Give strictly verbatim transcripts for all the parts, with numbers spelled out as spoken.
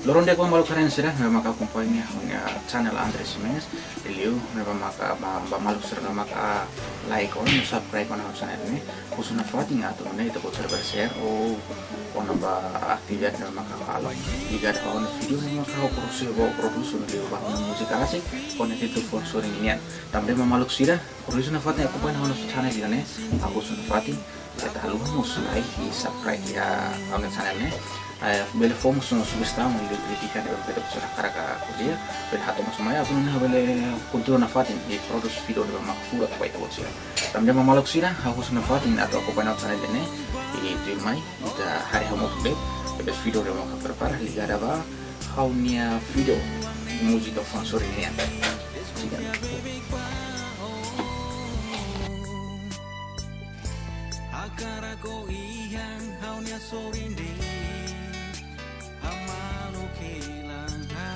Loron di'ak ba maluk sira ne'ebé maka akompaña ha'u-nia channel Andres Ximenes. Liuliu ne'ebé maka ba, ba maluk sira ne'ebé maka like ona, subscribe ona ha'u-nia channel ne'e. Husu nafatin atu nune'e ita-boot sira bele share ona ba atividade ne'ebé maka halo. Jika ada kawan video ne'ebé maka ha'u produksi, ha'u produksi liuliu ba múzika asing, kona titu for sore nian. Tanba ne'e ba maluk sira, husu nafatin akompaña ha'u-nia channel ida-ne'e, husu nafatin keta haluha mós like i subscribe ha'u-nia channel ne'e. Eh, bele fó mós sujestaun, bele kritika, bele bele sura karaka kudia, bele hato'o mós mai, atu nune'e bele kontinua nafatin i produksi video ne'ebé maka furak ba ita-boot sira. Tanba ne'e ba maluk sira, husu nafatin atu akompaña ha'u-nia channel ne'e, i tuirmai, ita haree hamutuk de'it, depois video ne'ebé maka prepara, ligadu ba ha'u-nia video múzika for sore nian. Siga. Hakarak ó iha ha'u-nia sorin de'it, hamalu kelang ha.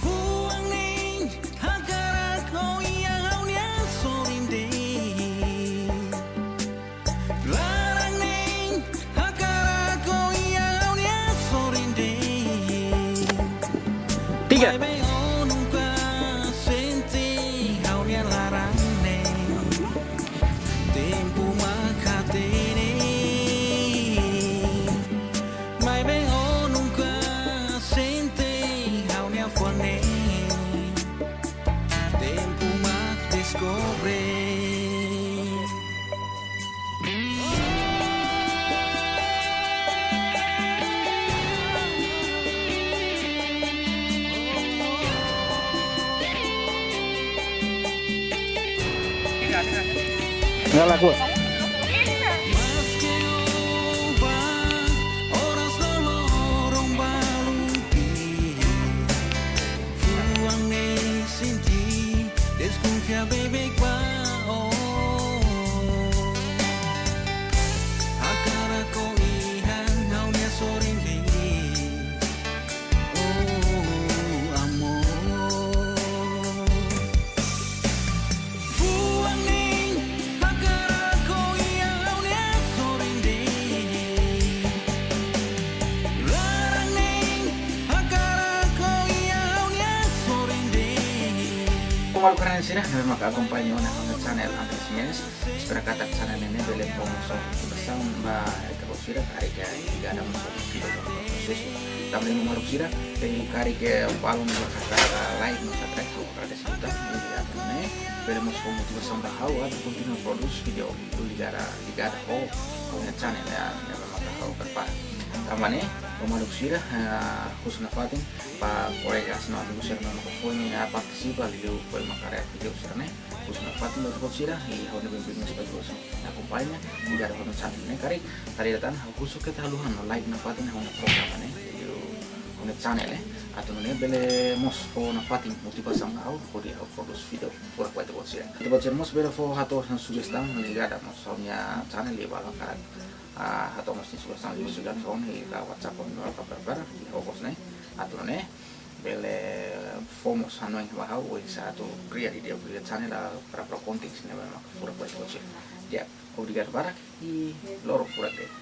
Fuan ne'e hakarak ó iha ha'u-nia sorin de'it. Laran ne'e hakarak ó iha ha'u-nia sorin de'it. Tiga. Maibé ó nunka sente ha'u-nia laran ne'e. Tempu mak hatene. Maibé ó nunka sente ha'u-nia fuan ne'e. Tempu mak deskobre. Enggak laku. Maske ó bá oras loloron balu, fuan ne'e sente deskonfia beibeik ba ó. Hakarak ó iha ha'u-nia sorin de'it. Oh, amor. Fuan ne'e hakarak ó iha ha'u-nia sorin de'it. Laran ne'e hakarak ó iha ha'u-nia sorin de'it. Maluk sira ne'ebé maka akompaña ona ha'u-nia channel Andres Ximenes. Espera katak channel ne'e bele fó mós motivasaun ba ita-boot sira karik ita-boot sira atu produksi. Tanba ne'e ba maluk sira, karik balun hakarak like no subscribe, ha'u agradese uitoan, i atu nune'e bele mós fó motivasaun ba ha'u atu kontinua produksi video liu ligadu, ligadu ho ha'u-nia channel ne'ebé maka ha'u prepara. Tanba ne'e ba maluk sira, eh, husu nafatin ba kolega sira no amigu sira ne'ebé maka foin, eh, partisipa liuliu foin maka reaksi video sira-ne'e. Husu nafatin ba ita-boot sira, i ha'u-nia bem-bem mós ba ita-boot sira akompaña, ligadu ho ha'u-nia channel ne'e karik, haree tan ha'u husu keta haluha no like nafatin ha'u-nia programa ne'e, liuliu ha'u-nia channel ne'e, atu nune'e bele mós fó nafatin motivasaun ba ha'u, hodi ha'u produksi video furak ba ita-boot sira. Ita-boot sira mós bele fó hato'o sujestaun, ligadu mós ha'u-nia channel, i ba hakarak, ah, hato'o mós sujestaun, liuhusi liafuan, i ka WhatsApp, no ka berber, i hokos ne'e, atu nune'e, bele fó mós hanoin ba ha'u, oinsá atu kria ida-idak channel, ah, para, para konten sira-ne'ebé maka furak ba ita-boot sira. Ya, obrigadu barak, i loron furak de'it.